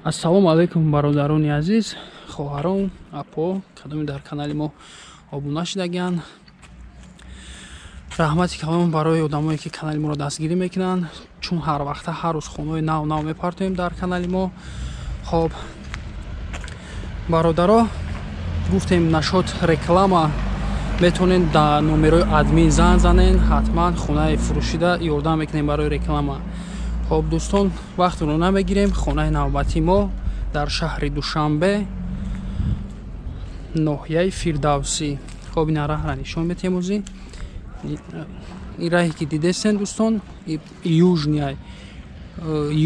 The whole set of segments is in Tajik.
Ассалому алайкум, бародарони азиз, хоҳарон, апо, кадоме дар канали мо обуна шудагианд. Раҳмати калом барои одамое, ки канали моро дастгирӣ мекунанд, чун ҳар вақта, ҳар рӯз хонаҳои нав нав мепартоем дар канали мо. Хоб, бародаро, гуфтем, нашод реклама метавонед дар номерои админ занг занен, ҳатман хонаи фурӯшида ёрдам мекунем барои реклама. Хоб, дӯстон, вақтро намегирем. Хонаи навбатии мо дар шаҳри Душанбе, ноҳияи Фирдавсӣ. Хоб, ина раҳра нишон метиҳем. Озӣ ин раҳе ки дидестен, дӯстон, Южный,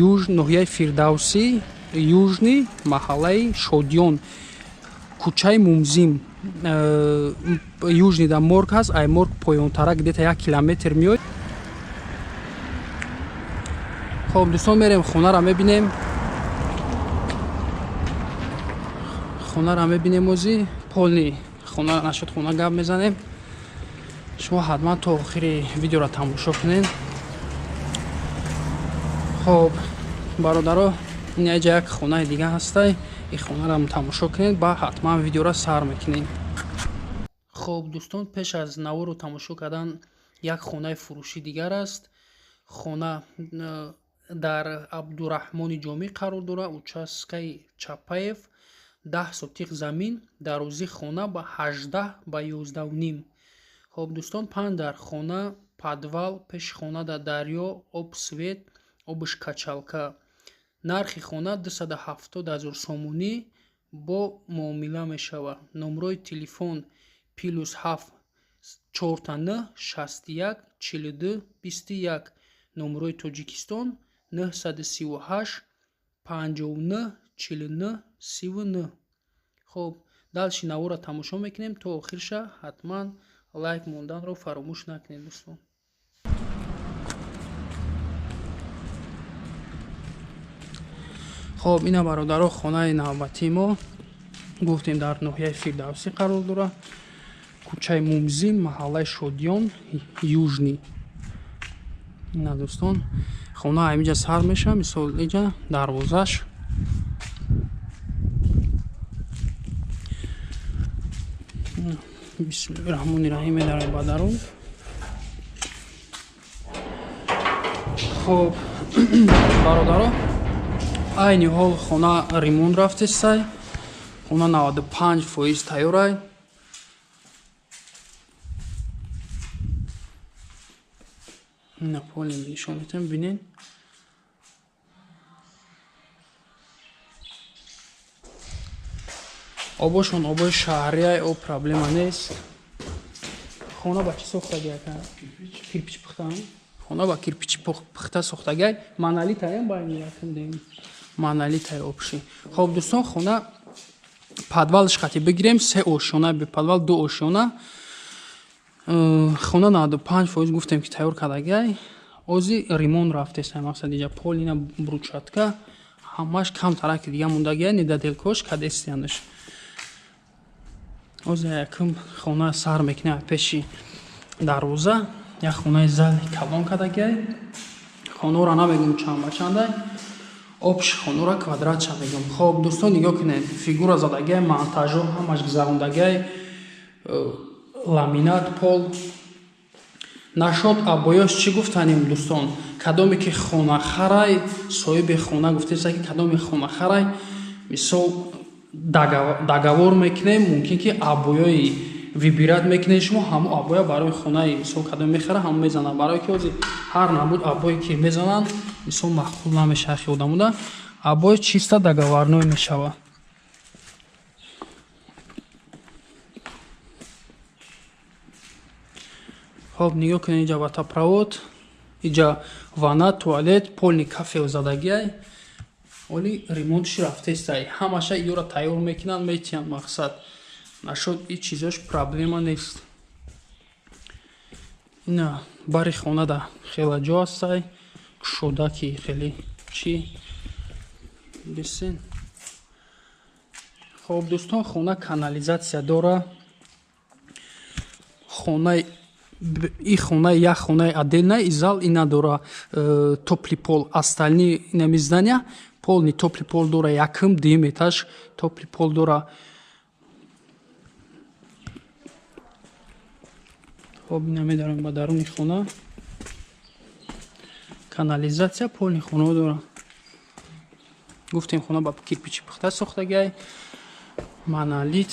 Юж, ноҳияи Фирдавсӣ, Южный, маҳаллаи Шодиён, кӯчаи Мумзим. Южный да морг ҳаст, ай морг поёнтара где-то 1 километр меояд. Хоб, дӯстон, мерем, хонаро мебинем, хонаро мебинем. Озӣ полный хона нашуд, хона гап мезанем. Шумо ҳатман то охири видеоро тамошо кунед. Хоб, бародаро, ин аҷа як хонаи дига ҳастай. Ин хонаро тамошо кунед, ба ҳатман видеоро сар мекунем. Хоб, дӯстон, пеш аз наворо тамошо кардан як хонаи фурӯшӣ дигар аст. Хона дар Абдураҳмони Ҷомӣ қарор дорад, участкаи Чапаев, 10 сотиқ замин, дарозии хона ба 18 ба 11.5. Хоб, дӯстон, панҷ дар хона, подвал, пеши хона дар дарё, об, свет, обуш качалка. Нархи хона 270 000 сомонӣ, бо муомила мешавад. Номрои телефон +7 999 961 42 21, номрои Тоҷикистон 938 59 49 39. Хоб, дальше наворро тамошо мекунем то охирша. Ҳатман лайк монданро фаромӯш накунед, дӯстон. Хоб, ина, бародаро, хонаи навбатии мо, гуфтем, дар ноҳияи Фирдавсӣ қарор дорад, кӯчаи Мумзим, маҳаллаи Шодиён, Южный. Ина, дӯстон, хона ҳаминҷа сар мешавад. Мисол, иҷа дарвозаш. Бисмиллоҳи раҳмони раҳим, медарем ба дарун. Хоб, бародаро, айни ҳол хона ремонт рафтесай. Хона 95% тайёрай. Ина полный нишон метавем, бинед. Обошон обои шаҳрияй, об проблема нест. Хона ба чӣ сохтагиай? Кирпич пухта. Хона ба кирпичи пухта сохтагиай, монолитаям байни якм монолитай общий. Хоб, дӯстон, хона подвалш қати бигирем, се ошёна, бе подвал ду ошёна. Хона 95% гуфтем, ки тайёр кардагиай. Ози ремонт рафтесай, мақсад, иҷа полина, брусчатка, ҳамаш, камтараки дига мондагиай, недоделкош кадестиянаш. Ози якум хона сар мекунем пеши дарвоза. Як хонаи зали калон кардагиай. Хонаро намегум чанд ба чандай, общий хонора квадратша мегум. Хоб, дӯстон, нигоҳ кунед, фигура задагиай, монтажо ҳамаш гузарондагиай, ламинат пол. Нашод обоёш чӣ гуфтанем, дӯстон? Кадоме ки хонахарай, соҳиби хона гуфтеса, ки кадоме хонахарай, мисол, договор мекунем, мумкин ки обоёи выбирать мекунед шумо, ҳамо обоя барои хонаи, мисол, кадоме мехара, ҳамо мезанад. Барое ки ҳозир ҳар намуд обое ки мезананд, мисол, маъқул намешавад хи одамода. Обои чисто договорной мешавад. Хоб, нигоҳ кунед, инҷа водопровод, иҷа ванна, туалет, полный кафел задагиай. Оли ремонтш рафтестай, ҳамаша иёра тайёр мекунанд, метиҳанд. Мақсад, нашуд ин чизош проблема нест. Ина бари хонада хела ҷо ҳастай, кушода, ки хеле чӣ бисен. Хоб, дӯстон, хона канализатсия дора. Хонаи и хонаи як хонаи отдельная и зал и надора, тёплый пол. Остальные инами здания Полный тёплый пол дора, якум, дуюм этаж тёплый пол дора. Хоб, ина медарем ба даруни хона. Канализация полный хона дора. Гуфтем, хона ба кирпичи пухта сохтагиай. Монолит.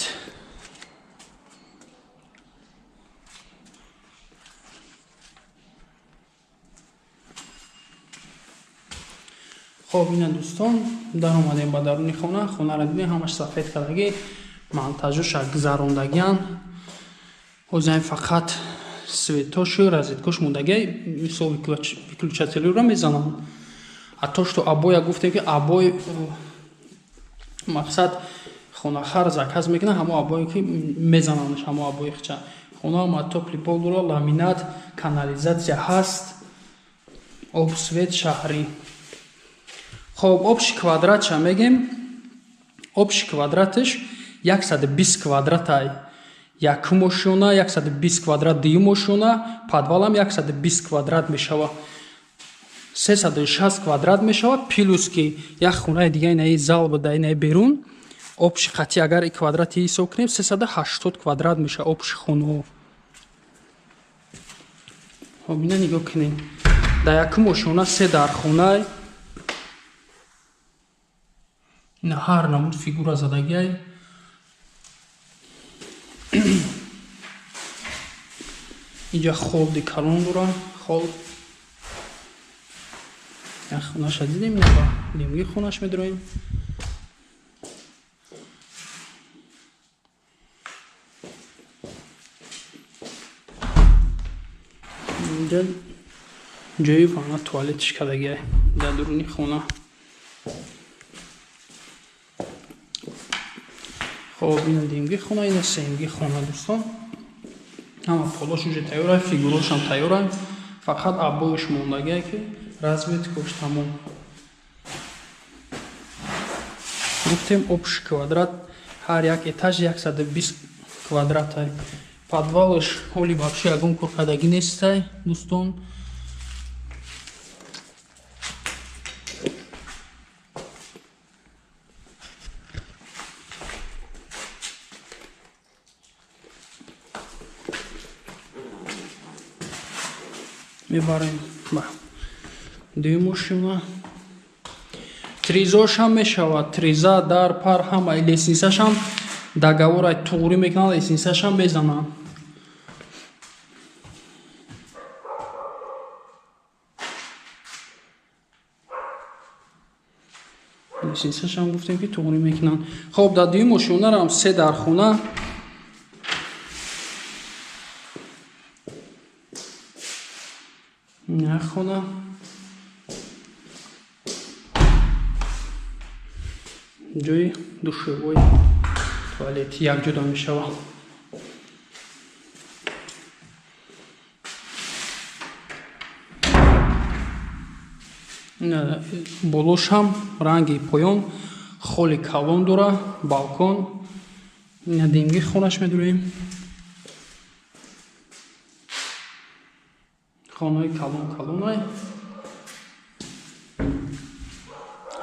Хоб, ина дӯстон, даромадем ба даруни хона. Хонаро дидем, ҳамаш сафед кардагӣ, монтажоша гузарондагиан. Ҳозир фақат светошу розеткош мондагӣ, мисол выключателёро мезананд. А то что обоя, гуфтем, ки обой мақсад хонахар заказ мекунад, ҳамо обое ки мезанандш, ҳамо обои хча. Хонаама тёплый пол дора, ламинат, канализация ҳаст, об, свет шаҳрӣ. Хоб, общий квадратша мегем. Общий квадраташ 120 квадратай. Якум ошёна 120 квадрат, дуюм ошёна, подвалам 120 квадрат мешава. 360 квадрат мешава, плюс ки як хонаи дига инаи зал буда, инаи берун. Общий қати агар и квадрати ҳисоб кунем, 380 квадрат мешава общий хонаҳо. Хоб, ина нигоҳ кунем. Дар якум ошёна се дархонай. Ина ҳар намуд фигура задагиай. Инҷа холди калон дора, хол. Як хонаша дидем, ина ба нимги хонаш медроем. Инҷа ҷои ванна, туалетиш кардагиай дар дуруни хона. Хоб, ина дуюмги хона, ина сеюмги хона, дӯстон. Ҳама полош уже тайёра, фигурошам тайёра, фақат обоиш мондагиай, ки разведкош тамом. Гуфтем, общий квадрат ҳар як этаж 120 квадратай. Подвалаш ҳоли вообще ягон кор кардагӣ нестай, дӯстон. Мебарем ба дуюм ошёна. Тризошам мешавад, триза, дар, пар, ҳама, лестницашам договорай туғрӣ мекунанд, лестницашам мезананд. Лестницашам гуфтем, ки туғрӣ мекунанд. Хоб, дар дуюм ошёнарам се дархона. Як хона. Ҷои душевой, туалет якҷода мешавад. Болошам ранги поён, холи калон дора, балкон. Ина димги хонаш медурем. Хонаи калон калонай.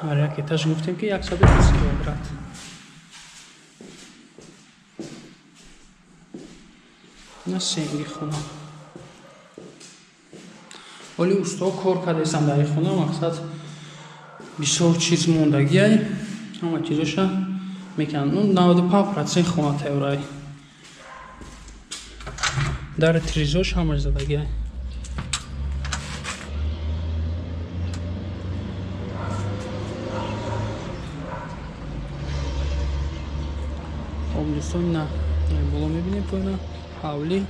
Ҳар як этаж гуфтем, ки 120 квадрат. Ина сеюмги хона. Оли усто кор кардастанд дар ин хона, мақсад бисёр чиз мондагиай, ҳама чизоша мекунанд. Ну, 95% хона тайёрай. Дари тризош ҳамаш задагиай. Хоб, дӯстон, ина боло мебинем, поёна ҳавлӣ.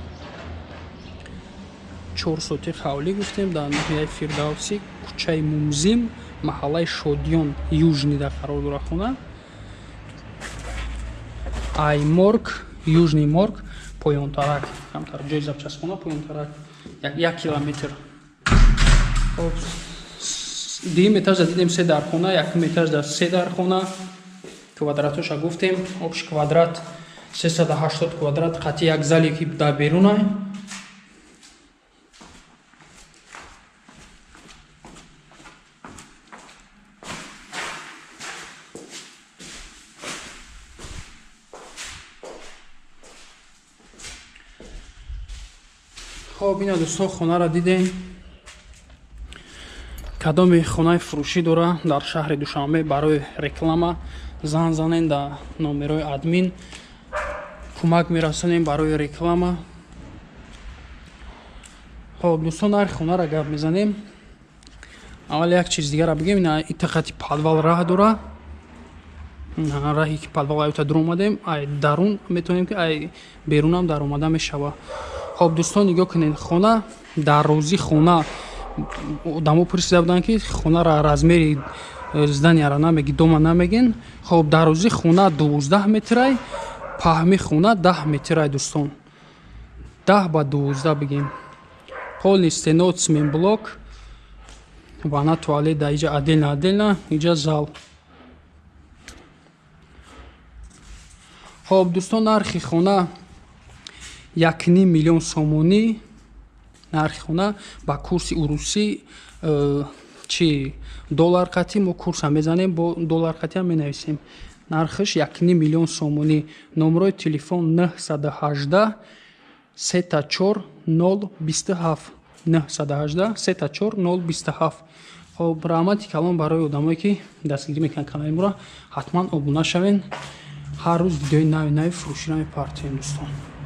4 сотих ҳавлӣ, гуфтем, дар ноҳияи Фирдавсӣ, кӯчаи Мумзим, маҳаллаи Шодиён Южный дар қарор дорад хона. Ай морг, Южный морг поёнтарак, камтар ҷои запчастхона поёнтарак, як километр. Хоб, дуюм этажа дидем се дархона, якум этаж дар се дархона. Квадратоша гуфтем, общий квадрат 380 квадрат, қати як зале, ки дар берунай. Хоб, ина дӯстон, хонаро дидем. Кадоми хонаи фурӯшӣ дора дар шаҳри Душанбе, барои реклама зан занен дар номерои админ, кӯмак мерасонем барои реклама. Хоб дӯстон, нархи хонаро гап мезанем. Аввал як чиз дигара бигем. Ина итиқати подвал раҳ дора, раҳе ки подвал аюта дуромадем, ай дарун метавонем, ки ай берунам даромада мешава. Хоб дӯстон, нигоҳ кунед, хона дар рӯзи хона одамо пурсида буданд, ки хонара размери зданияра намеги, дома намегин. Хоб, дарози хона 12 метрай, паҳми хона 10 метрай, дӯстон, 10 ба 12 бигем. Полный стено цементблок, ванна, туалет да иҷа отдельно, отдельно, иҷа зал. Хоб дӯстон, нархи хона 1,5 миллион сомонӣ. Нархи хона ба курси урусӣ чи доллар қатӣ мо курса мезанем, бо доллар қатиам менависем. Нархиш 1,5 миллион сомонӣ. Номерои телефон 918 3 4 0 27, 918 3 4 0 27. Хоб, раҳмати калон барои одамое, ки дастгирӣ мекунанд канали моро. Ҳатман обуна шавен, ҳар рӯз видеои нави нави фурӯширо мепартоем, дӯстон.